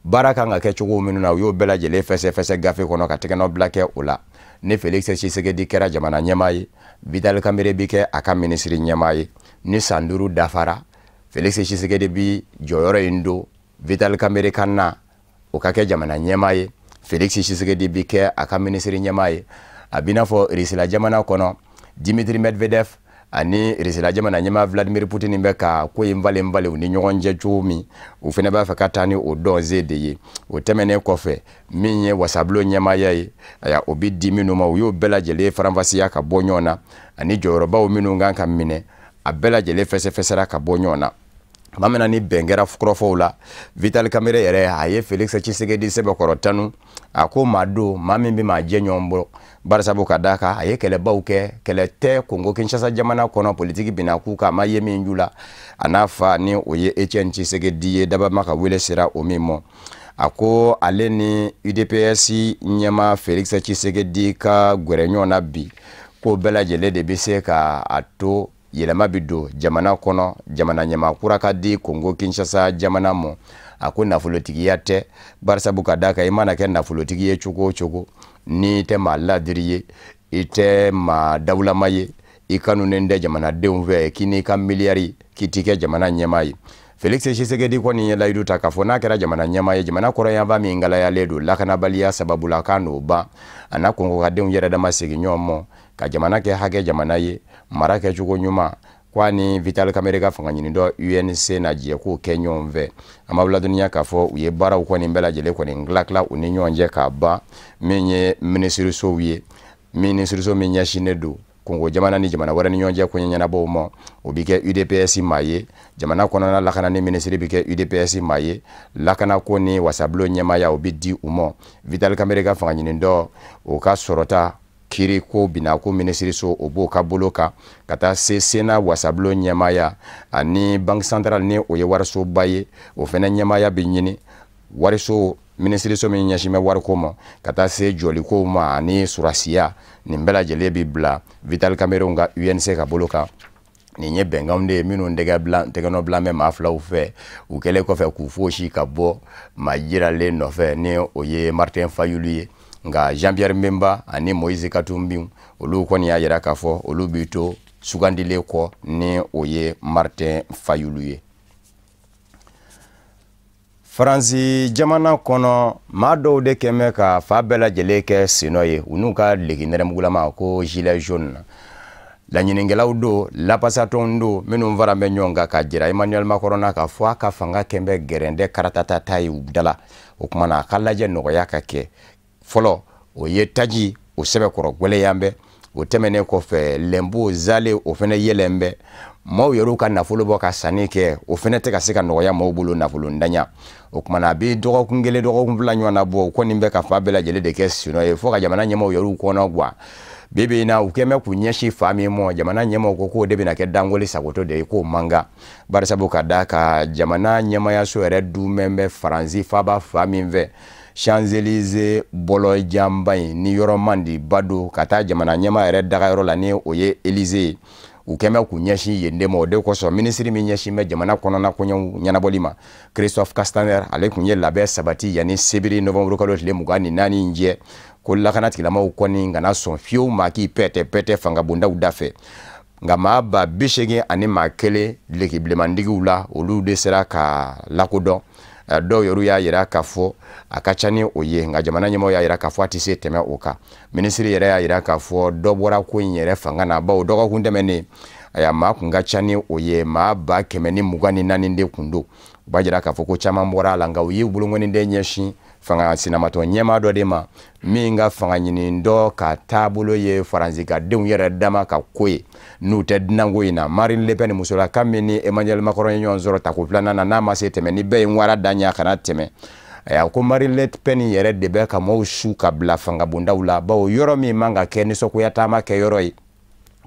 baara kan ka kɛ cogo minnu na, u y'o bɛɛ lajɛlen fɛsɛfɛsɛ gafe kɔnɔ ka tɛgɛnɔ kɛ o la. Ni Felix Tshisekedi kɛra jamana ɲɛmaa ye, Vital Kamerhe bi kɛ a ka minisiri ɲɛmaa ye. Ni san 5 dafara, Felix Tshisekedi bi jɔyɔrɔ in don Vital Kamerhe ka na o ka kɛ jamana ɲɛmaa ye, Felix Tshisekedi bi kɛ a ka minisiri ɲɛmaa ye. A b'i n'a fɔ Irisila jamana kɔnɔ, Dimitri Medvedev ani Irisila jamana ɲɛmaa Vladimir Putin bɛ ka ko in falen falen u ni ɲɔgɔn cɛ cogo min, u fɛnɛ b'a fɛ ka taa ni o dɔnze de ye. O tɛmɛnen kɔfɛ, min ye wasabulon ɲɛmaaya ye, aya, o bi di minnu ma, u y'o bɛɛ lajɛlen faranfasiya ka bɔ ɲɔgɔn na, ani jɔyɔrɔbaw minnu kan ka minɛ, a bɛɛ lajɛlen fɛsɛfɛsɛra ka bɔ ɲɔgɔn na. Tuma min na ni bɛn kɛra kɔrɔfɔw la, Vital Kamerhe yɛrɛ, a ye Felix Tshisekedi sɛbɛkɔrɔ tanu. A ko maa don, maa min bɛ maa jɛ ɲɔgɔn bolo, barisabu ka d'a kan a ye kɛlɛbaw kɛ. Kɛlɛ tɛ Kongo Kinshasa jamana kɔnɔ politiki binna k'u kan, a ma ye min ju la. A n'a fa, ni o ye Etienne Tshisekedi ye, dabama ka wele sera o min ma. A ko ale ni UDPS ɲɛmaa Felix Tshisekedi ka gwɛrɛ ɲɔgɔn na bi, ko bɛɛ lajɛlen de bɛ se ka a to yɛlɛma bi don jamana kɔnɔ, jamana ɲɛmaa kura ka di Kongo Kinshasa jamana ma. A ko nafolotigiya tɛ, barisabu ka d'a kan i mana kɛ nafolotigi ye cogo o cogo, n'i tɛ maa ladiri ye, i tɛ maa dawulama ye, i kanunen tɛ jamanadenw fɛ, k'i n'i ka miliyari k'i t'i kɛ jamana ɲɛmaa ye. Felix Tshisekedi kɔni ye layidu ta k'a fɔ n'a kɛra jamana ɲɛmaa ye, jamana kɔrɔyanfan min galayalen don lakanabaliya sababu la, k'a n'o ban, a n'a kongokadenw yɛrɛ dama segin ɲɔgɔn ma ka jamana kɛ hakɛ jamana ye, mara kɛcogo ɲuman. Ko a ni Vital Kamerhe ka fanga ɲinitɔ UNC na jɛ k'o kɛ ɲɔgɔn fɛ. An b'aw ladɔnniya k'a fɔ u ye baaraw kɔni bɛɛ lajɛlen kɔni tila tila u ni ɲɔgɔn cɛ k'a ban. Min ye minisirisow ye, minisiriso min ɲɛsinnen don Kongo jamana ni jamana wɛrɛ ni ɲɔgɔn cɛ koɲɛ ɲɛnabɔw ma, o bɛ kɛ UDPS maa ye. Jamana kɔnɔna lakanani minisiri bɛ kɛ UDPS maa ye. Lakanako ni wasabulon ɲɛmaaya, o bɛ di u ma. Vital Kamerhe ka fanga ɲinitɔ, o ka sɔrɔta kiiri ko binako minisiriso, o b'o ka bolo kan, ka taa se Sénat wasabulon ɲɛmaaya ani Banque centrale, ni o ye warisoba ye, o fɛnɛ ɲɛmaaya bɛ ɲini. Wariso minisiriso min ɲɛsin bɛ wariko ma, ka taa se jɔlikow ma ani surasiya, nin bɛɛ lajɛlen bɛ bila Vital Kamerhe ka UNC ka bolo kan. Nin ye bɛnkanw de ye minnu tɛgɛnɔ bila bɛ maa filaw fɛ, u kɛlen kɔfɛ k'u fosi ka bɔ maa jiralen nɔfɛ, ni o ye Martin Fayulu ye. Nka Jean Pierre Bemba ani Moïse Katumbi, olu kɔni y'a yira k'a fɔ olu b'i to sugandilen kɔ, ni o ye Martin Fayulu ye. Faransi jamana kɔnɔ, maa dɔw de kɛn bɛ ka fa bɛɛ lajɛlen kɛ sennɔ ye, u n'u ka leki nɛrɛmugulama ko gilet jaune. Laɲinikɛlaw don, lapasatɔnw don minnu fara bɛ ɲɔgɔn kan ka jira Emmanuel Macron na k'a fɔ a ka fanga kɛn bɛ gɛrɛndɛ karatata ye u da la. O kumana a ka lajɛ nɔgɔya ka kɛ. Fɔlɔ, o ye taji o sɛbɛkɔrɔ gwɛlɛya bɛ. O tɛmɛnen kɔfɛ, lɛnpo zale, o fɛnɛ yɛlɛn bɛ. Maaw yɛrɛw ka nafolo bɔ ka sanni kɛ, o fɛnɛ tɛ ka se ka nɔgɔya maaw bolo nafolo ntanya. O kumana a bɛ dɔgɔkun kelen, dɔgɔkun fila ɲɔgɔn na bɔ, o kɔni bɛ ka fa bɛɛ lajɛlen de kɛ senɔ ye, fo ka jamana ɲɛmaaw yɛrɛw kɔnɔ guwan. Bi bi in na, u kɛn bɛ k'u ɲɛsin fa min ma, jamana ɲɛmaaw ko k'o de bɛna kɛ dangoli sagoto de ye, k'o man kan, barisabu ka d'a kan jamana ɲɛmaayaso yɛrɛ dumɛn bɛ Faransi faaba fa min fɛ. Champs-Élysées bɔlɔjanba in ni yɔrɔ man di ba don ka taa jamana ɲɛmaa yɛrɛ dagayɔrɔ la, ni o ye Élysée ye. U kɛn bɛ k'u ɲɛsin yen de ma. O de kosɔn, minisiri min ɲɛsin bɛ jamana kɔnɔna koɲɛw ɲɛnabɔli ma, Christophe Castaner, ale tun ye labɛn sabati yanni sebiri novembre kalo tile 24 in jɛ, ko lakana tigilamɔgɔw kɔni kana sɔn fiyewu maa k'i pɛtɛ pɛtɛ fangabondaw da fɛ. Nka maa 81 duloki bilenmantigiw la, olu de sera ka lakodɔn. Dɔw yɛrɛ y'a yira k'a fɔ a ka ca ni o ye, nka jamana ɲɛmɔgɔ y'a yira k'a fɔ a tɛ se tɛmɛ o kan. Minisiri yɛrɛ y'a yira k'a fɔ dɔ bɔra ko in yɛrɛ fanga na, bawo dɔgɔkun tɛmɛnen, aya, maa kun ka ca ni o ye, maa 124 de kun don. U b'a jira k'a fɔ ko caman bɔra a la, nka u ye bolokɔniden ɲɛsin fanga sinamatɔ ɲɛmaa dɔ de ma, min ka fanga ɲini dɔ ka taabolo ye Faransi ka denw yɛrɛ dama ka ko ye, n'u tɛ dunanko in na. Marine Le Pen musolaka min ni Emmanuel Macron ye ɲɔgɔn sɔrɔ tako filanan na, n'a ma se tɛmɛ ni bɛɛ ye wara da ɲɛ kana tɛmɛ. A ko Marine Le Pen yɛrɛ de bɛ ka maaw su ka bila fangabondaw la, bawo yɔrɔ min man ka kɛ nisɔngoya taama kɛ yɔrɔ ye,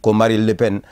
ko Marine Le Pen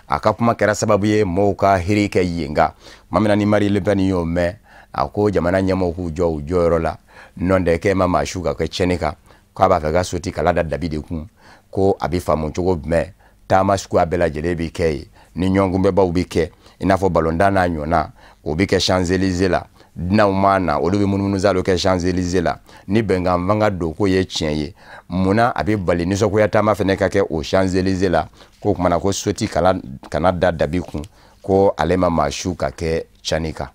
a ka kuma kɛra sababu ye mɔgɔw ka hiri kɛ yen. Nka tuma min na ni Marine Le Pen y'o mɛn, a ko jamana ɲɛmɔgɔw k'u jɔ u jɔyɔrɔ la, nɔntɛ k'e ma maa su ka kɛ tiɲɛni kan, k'a b'a fɛ ka soti kala da dabi de kun, ko a bɛ faamu cogo jumɛn taama suguya bɛɛ lajɛlen bɛ kɛ yen, ni ɲɔgɔnkunbɛbaw bɛ kɛ i n'a fɔ balontan n'a ɲɔgɔnna, o bɛ kɛ Champs-Élysées la. Dunanw ma na, olu bɛ munumunu kɛ Champs-Élysées la. Ni bɛnkan fanga don ko ye tiɲɛ ye, munna a bɛ bali nisɔngoya taama fana ka kɛ o Champs-Élysées la? Ko kumana ko soti kana da dabi kun, ko ale ma maa su ka kɛ tiɲɛni kan.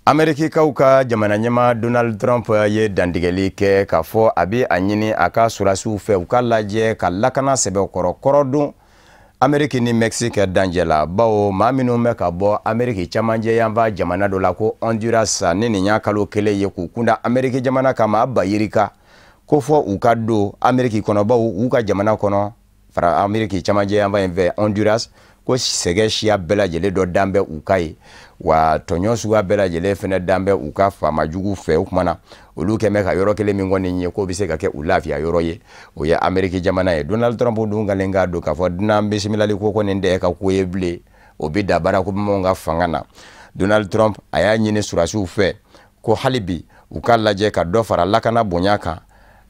Amerikikaw ka jamana ɲɛmaa Donald Trump ye dantigɛli kɛ k'a fɔ a bɛ a ɲini a ka sɔrɔdasiw fɛ, u ka lajɛ ka lakana sɛbɛkɔrɔ kɔrɔ don Ameriki ni Mexique dancɛ la, bawo maa minnu bɛ ka bɔ Ameriki camancɛ yanfan jamana dɔ la ko Honduras, ni nin y'a kalo kelen ye k'u kunda Ameriki jamana kan, maa ba yirika, ko fɔ u ka don Ameriki kɔnɔ, bawo u ka jamana kɔnɔ fara Ameriki camancɛ yanfan in fɛ Honduras, ko sɛgɛ siya bɛɛ lajɛlen dɔ dan bɛ u ka ye, wa tɔɲɔ suguya bɛɛ lajɛlen fɛnɛ dan bɛ u ka faama jugu fɛ. O kumana olu kɛn bɛ ka yɔrɔ kelen min kɔni ye k'o bɛ se ka kɛ u lafiya yɔrɔ ye, o ye Ameriki jamana ye. Donald Trump dun kalen k'a don k'a fɔ dunan bisimilali ko kɔni tɛ ka ko ye bilen, o bɛ da Barack Obama ka fanga na. Donald Trump a y'a ɲini sɔrɔdasiw fɛ ko hali bi u ka lajɛ ka dɔ fara lakana bonya kan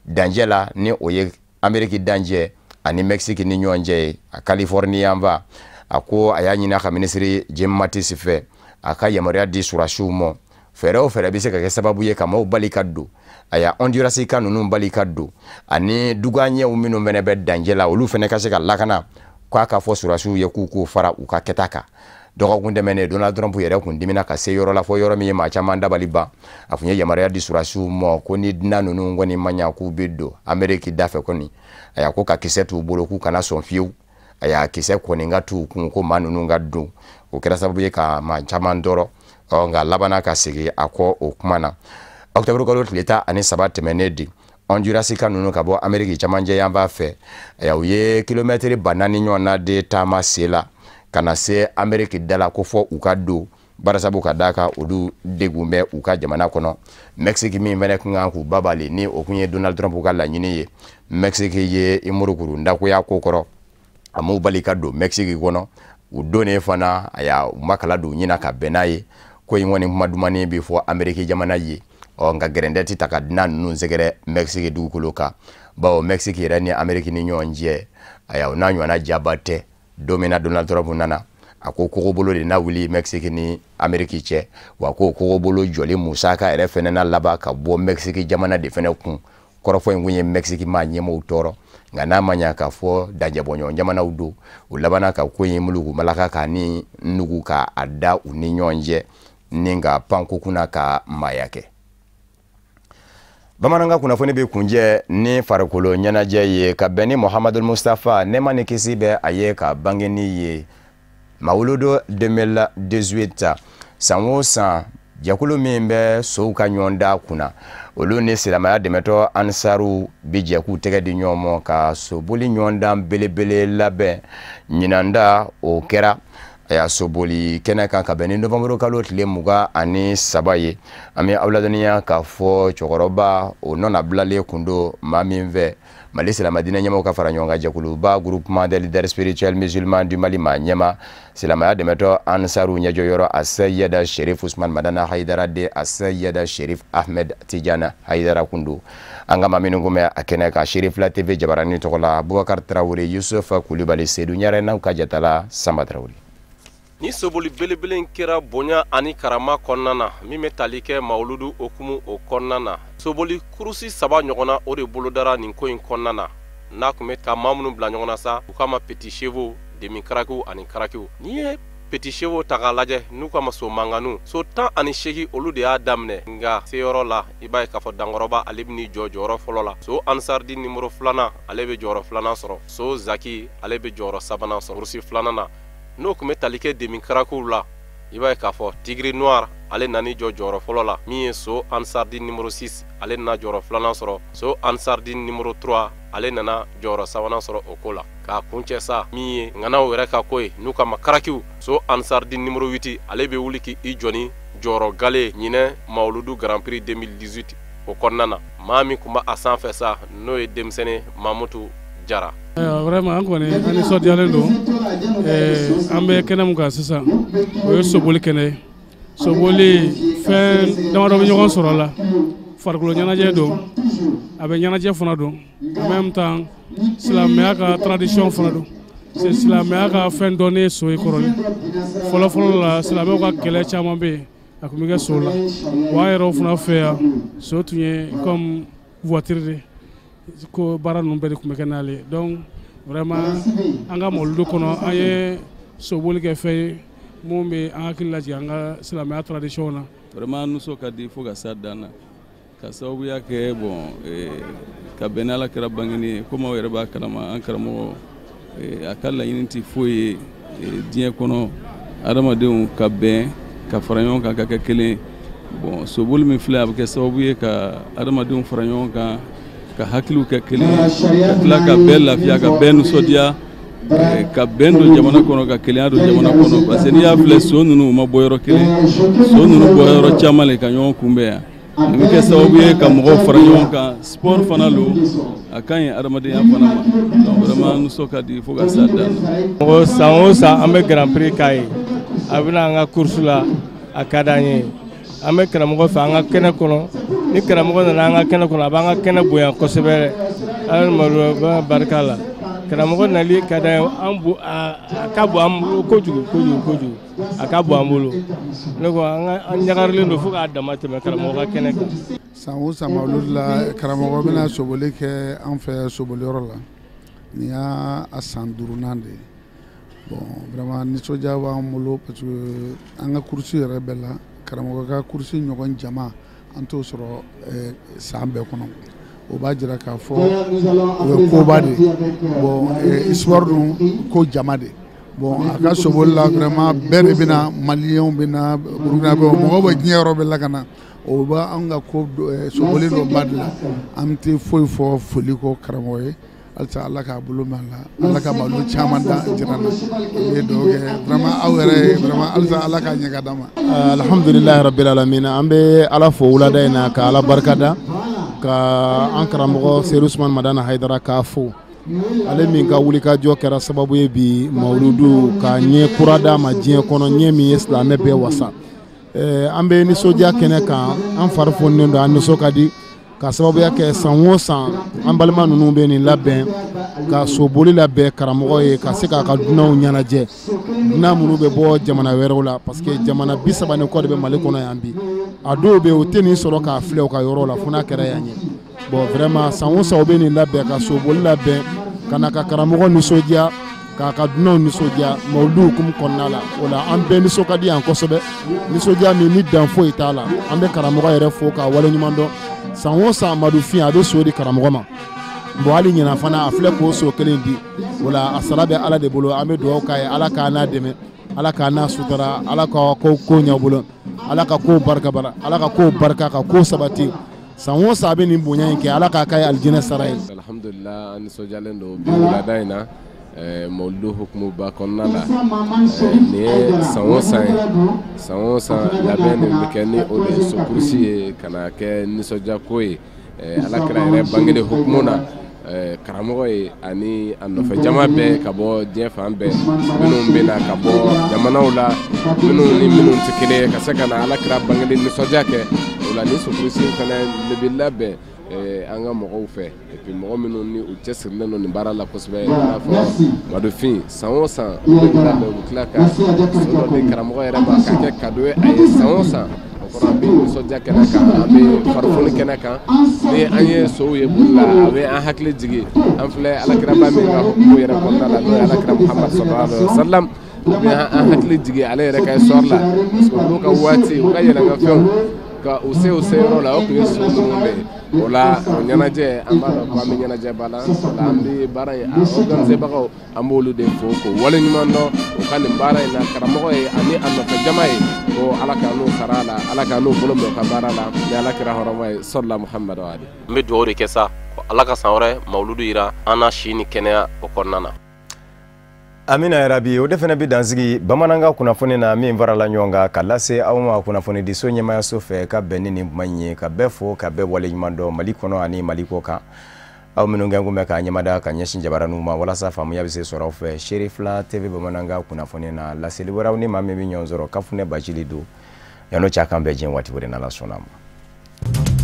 dancɛ la, ni o ye Ameriki dancɛ ani Mexique ni ɲɔgɔn cɛ ye, a Californie yanfan. A ko a y'a ɲini a ka minisiri Jim Mattis fɛ, a ka yamaruya di sɔrɔdasiw ma, fɛɛrɛ o fɛɛrɛ bɛ se ka kɛ sababu ye ka maaw bali ka don, a y'a Honduras ka ninnu bali ka don, ani dugaɲɛw minnu fɛnɛ bɛ dancɛ la, olu fɛnɛ ka se ka lakana, k'a ka fɔ sɔrɔdasiw ye k'u k'o fara u ka kɛta kan. Dɔgɔkun tɛmɛnen, Donald Trump yɛrɛ kun dimina ka se yɔrɔ la fɔ yɔrɔ min ye maa caman dabali ban. A kun ye yamaruya di sɔrɔdasiw ma ko ni dunan ninnu kɔni ma ɲa k'u bɛ don Ameriki da fɛ kɔni, a y'a ko ka kisɛ t'u bolo, k'u kana sɔn fiyewu, a y'a kisɛ kɔni ka t'u kun ko maa ninnu ka don. O kɛra sababu ye ka maa caman tɔɔrɔ, nka labanna ka segin a kɔ o kuma na. Octobre kalo tile 13 tɛmɛnen di, Honduras ka ninnu ka bɔ Ameriki camancɛ yanfan fɛ, u ye kilomɛtiri 4000 ɲɔgɔnna de taama sen la ka na se Ameriki da la, ko fɔ u ka don, barisabu ka d'a kan olu degun bɛ u ka jamana kɔnɔ. Mexique min fɛnɛ kun kan k'u babali, ni o kun ye Donald Trump ka laɲini ye, Mexique ye i murukuru ndakoya ko kɔrɔ, a m'u bali ka don Mexique kɔnɔ. U donnen fana, a y'a u ma kala don ɲina ka bɛn n'a ye, ko in kɔni kuma dumanni bɛ fɔ Ameriki jamana ye. Ɔ nka gɛrɛndɛ tɛ ta ka dunan ninnu sɛgɛrɛ Mexique dugukolo kan, bawo Mexique yɛrɛ ni Ameriki ni ɲɔgɔn cɛ, ayiwa, o n'a ɲɔgɔnna jaba tɛ. Don min na Donald Trump nana, a ko kogobolo de na wuli Mexique ni Ameriki cɛ, wa ko kogobolo jɔli musaka yɛrɛ fɛnɛ na laban ka bɔ Mexique jamana de fɛnɛ kun. Kɔrɔfɔ in kun ye Mexique maa ɲɛmɔgɔw tɔɔrɔ, nka n'a ma ɲa k'a fɔ danjɛbɔɲɔgɔn jamanaw don, u labanna ka ko in muluku malaka k'a ni nugu k'a da u ni ɲɔgɔn cɛ, ni ka panko kunna ka maaya kɛ. Bamanankan kunnafoni bɛ kunjɛ ni farikolo ɲɛnajɛ ye ka bɛn ni Muhammadu Mustafa, nɛɛma ni kisi bɛ a ye, ka bangeni ye Mawuludu 2018. San o san, jɛkulu min bɛ sow ka ɲɔgɔn da kunna, olu ni silamɛya dɛmɛtɔ ansaru bi jɛ k'u tɛgɛ di ɲɔgɔn ma ka soboli ɲɔgɔndan belebele labɛn. Ɲinan da o kɛra a soboli kɛnɛ kan ka bɛn ni novembre kalo tile 23 ye. An bɛ aw ladɔnniya k'a fɔ cɛkɔrɔba o nɔnabilalen kun don maa min fɛ, Mali silamɛdinɛ ɲɛmaaw ka fara ɲɔgɔn kan jɛkuluba Groupement des leaders spirituels musulmans du Mali ma ɲɛma silamɛya dɛmɛtɔ Ansaru ɲɛjɔyɔrɔ Asayida Sherif Usman Madana Hayidara de Asayida Sherif Ahmed Tijana Hayidara kundu. An ka maa minnu kun bɛ a kɛnɛ kan Serifila TV jabaranin tɔgɔ la Bubakar Tarawele, Yusuf Kulubali, Sedu Ɲare n'aw ka jatala Sanba Tarawele. Ni soboli belebele in kɛra bonya ani karama kɔnɔna na min bɛ tali kɛ mawuludu okumu o kɔnɔna na, soboli kurusi 3 ɲɔgɔnna o de bolodara nin ko in kɔnɔna na. N'a tun bɛ ka maa minnu bila ɲɔgɔn na sa, u k'a ma petit chevaux, demi karakiw ani karakiw. N'i ye petit chevaux ta k'a lajɛ n'u k'a ma so mankanniw, so 18 olu de y'a daminɛ. Nka seyɔrɔ la i b'a ye k'a fɔ Dankɔrɔba ale bɛ n'i jɔ jɔyɔrɔ fɔlɔ la, so Ansardi numéro 2 ale bɛ jɔyɔrɔ 2nan sɔrɔ, so Zaki ale bɛ jɔyɔrɔ 3nan sɔrɔ kurusi 2nan na. N'o tun bɛ tali kɛ demi karakiw la, i b'a ye k'a fɔ Tigre Noir ale nan'i jɔ jɔyɔrɔ fɔlɔ la, min ye so Ansardi numéro 6 ale nana jɔyɔrɔ 2nan sɔrɔ, so Ansardi numéro 3 ale nana jɔyɔrɔ 3nan sɔrɔ o ko la. K'a kuncɛ sa min ye ŋanaw yɛrɛ ka ko ye n'u k'a ma karakiw, so Ansardi numéro 8 ale bɛ wuli k'i jɔ ni jɔyɔrɔ gale ɲinɛ mawuludu Grand Prix 2018 o kɔnɔna na. Maa min tun b'a sanfɛ sa n'o ye denmisɛnnin Mamutu Jara. Vraiment an kɔni an nisɔndiyalen don. An bɛ kɛnɛ min kan sisan, o ye soboli kɛnɛ ye. Soboli fɛn damadɔ bɛ ɲɔgɔn sɔrɔ a la, farikolo ɲɛnajɛ don, a bɛ ɲɛnajɛ fana don, en même temps silamɛya ka tradition fana don. C'est silamɛya ka fɛn dɔ ne so ye kɔrɔlen. Fɔlɔ fɔlɔ la silamɛw ka kɛlɛ caman bɛ yen, a tun bɛ kɛ so la. Wa an yɛrɛw fana fɛ yan, so tun ye comme voiture de ko baara ninnu bɛɛ de tun bɛ kɛ n'ale ye. Donc vraiment an ka mawuludu kɔnɔ an ye soboli kɛ fɛn ye mun bɛ an hakili lajigin an ka silamɛya tradition na. Vraiment nisɔn ka di fo ka s'a dan na, ka sababuya kɛ bon ka bɛn n'Ala kɛra bangeni ye. Komi aw yɛrɛ b'a kalama, an karamɔgɔ a ka laɲini tɛ foyi ye diɲɛ kɔnɔ adamadenw ka bɛn ka fara ɲɔgɔn kan ka kɛ kelen. Bon soboli min filɛ, a bɛ kɛ sababu ye ka adamadenw fara ɲɔgɔn kan, ka hakiliw kɛ kelen, ka tila ka bɛɛ lafiya, ka bɛɛ nisɔndiya, ka bɛn don jamana kɔnɔ, ka kelenya don jamana kɔnɔ. Parce que n'i y'a filɛ, so ninnu u ma bɔ yɔrɔ kelen, so ninnu bɔ yɔrɔ caman le ka ɲɔgɔn kunbɛn yan. Nin bɛ kɛ sababu ye ka mɔgɔw fara ɲɔgɔn kan. Sport fana lo, a ka ɲi adamadenya fana ma. Donc vraiment nisɔn ka di fo ka s'a dan na. Mɔgɔ san o san an bɛ Grand Prix k'a ye, a bɛna an ka course la, a ka d'an ye. An bɛ karamɔgɔ fɛ an ka kɛnɛ kɔnɔ, ni karamɔgɔ nana an ka kɛnɛ kɔnɔ, a b'an ka kɛnɛ bonya kosɛbɛ. Ala ni malo barika la, karamɔgɔ nali ka d'an ye, an bo a ka bon an bolo kojugu kojugu kojugu, a ka bon an bolo. Ne ko an ɲagarilen don fo k'a dama tɛmɛ karamɔgɔ ka kɛnɛ kan. San o san mawuludu la, karamɔgɔ bɛna soboli kɛ an fɛ soboliyɔrɔ la. Nin y'a san 5nan de ye. Bon vraiment nisɔndiya b'an bolo parce que an ka course yɛrɛ bɛɛ la, karamɔgɔ ka course ɲɔgɔn jama an t'o sɔrɔ san bɛɛ kɔnɔ. O b'a jira k'a fɔ o ye koba de ye. Bon histoire dun ko jama de. Bon a ka soboli la vraiment bɛɛ de bɛna, maliyɛnw bɛna, burukinabew, mɔgɔw bɛ diɲɛ yɔrɔ bɛɛ la ka na. O b'anw ka ko soboli dɔ ba de la. An tɛ foyi fɔ foli kɔ karamɔgɔ ye. Halisa Ala k'a bolo mɛn a la, Ala ka malo caman da jira na. An bɛ dugawu kɛ vraiment aw yɛrɛ ye, vraiment halisa Ala k'a ɲɛ ka d'an ma. Alhamdulilahi rabbil alamin, an bɛ Ala fo wulada in na, ka Ala barikada, ka an karamɔgɔ Seydou Usmane Madana Hayidara k'a fo, ale min ka wulikajɔ kɛra sababu ye bi mawuludu ka ɲɛ kura d'a ma diɲɛ kɔnɔ, ɲɛ min ye silamɛ bɛɛ wasa. An bɛ nisɔndiya kɛnɛ kan, an fari foninen don, an nisɔn ka di ka sababuya kɛ san o san an balima ninnu bɛ nin labɛn ka soboli labɛn karamɔgɔ ye, ka se k'a ka dunanw ɲɛnajɛ, dunan minnu bɛ bɔ jamana wɛrɛw la, parce que jamana 30 ni kɔ de bɛ Mali kɔnɔ yan bi. A dɔw bɛ yen, u tɛ nin sɔrɔ k'a filɛ u ka yɔrɔ la fo n'a kɛra yan ye. Bon vraiment san o san u bɛ nin labɛn ka soboli labɛn ka na ka karamɔgɔ nisɔndiya, k'a ka dunanw nisɔndiya mawuludu hukumu kɔnɔna la. O la an bɛɛ nisɔn ka di yan kosɛbɛ, nisɔndiya min ni dan foyi t'a la. An bɛ karamɔgɔ yɛrɛ fo k'a waleɲuman dɔn. San o san Madufin a bɛ so di karamɔgɔ ma. Bon hali ɲina fana a filɛ k'o so kelen di. O la a sara bɛ Ala de bolo. An bɛ dugawu k'a ye, Ala k'a n'a dɛmɛ, Ala k'a n'a sutura, Ala ka ko ɲɛ bolo, Ala ka ko barika bara, Ala ka ko barika, ka ko sabati. San o san a bɛ nin bonya in kɛ, Ala k'a k'a ye alijinɛ sara ye. Alhamdulillah, an nisɔndiyalen don bi wulada in na mawuludu hukumu ba kɔnɔna la. Nin ye san o san ye, san o san labɛn de bɛ kɛ ni o de ye so kurusi ye ka na kɛ nisɔndiyako ye Ala kira yɛrɛ bangeli hukumu na. Karamɔgɔ ye ani a nɔfɛ jama bɛɛ ka bɔ diɲɛ fan bɛɛ, minnu bɛ na ka bɔ jamanaw la, minnu ni minnu tɛ kelen ye, ka se ka na Ala kira bangeli nisɔndiya kɛ. O la, ni sokurusi fana de bɛ labɛn an ka mɔgɔw fɛ, et puis mɔgɔ minnu ni u cɛsirilen don nin baara la kosɛbɛ, i n'a fɔ Madofin, san o san u bɛ labɛn, u bɛ tila ka so dɔ di karamɔgɔ yɛrɛ ma k'a kɛ cadeau ye a ye san o san. O kɔrɔ, an bɛ nisɔndiya kɛnɛ kan, an bɛ farifoni kɛnɛ kan. Ni an ye sow ye boli la, a bɛ an hakili jigin an filɛ alakiraba min ka hukumu yɛrɛ kɔnɔna la, n'o ye alakira Muhamad sallallahu alaihi wa sallam. A bɛ an hakili jigin ale yɛrɛ ka histoire la, parce que olu ka waati, u ka yɛlɛnkanfɛnw ka u se u seyɔrɔ la, o tun ye so ninnu de ye. O la, o ɲɛnajɛ, an b'a dɔn ko an bɛ ɲɛnajɛba la. O la, an bɛ baara in a organiser bagaw, an b'olu de fo k'o waleɲuman dɔn u ka nin baara in na, karamɔgɔ ye ani a nɔfɛ jama ye, ko Ala k'an n'u sara a la, Ala k'an n'u bolo minɛ u ka baara la ni Ala kira hɔrɔma ye, sɔlila Muhamadu ali. N bɛ dugawu de kɛ sa ko Ala ka san wɛrɛ mawuludu yira an na si ni kɛnɛya o kɔnɔna na. Amina yarabi. O de fana bɛ dansigi bamanankan kunnafoni na min farala ɲɔgɔn kan ka lase aw ma kunnafonidiso ɲɛmayaso fɛ ka bɛn ni nin kuma in ye. Ka bɛɛ fo, ka bɛɛ waleɲuman dɔn Mali kɔnɔ ani Mali kɔ kan, aw minnu kɛ kun bɛ k'a ɲɛmada ka ɲɛsin jabaraninw ma walasa faamuya bɛ se sɔrɔ aw fɛ. Seere fila TV bamanankan kunnafoni na, laseli wɛrɛw ni maa min bɛ ɲɔgɔn sɔrɔ, Kafunɛ Bacili don. Yan'o cɛ, a k'an bɛn diɲɛ waati wɛrɛ, n'Ala sɔnna a ma.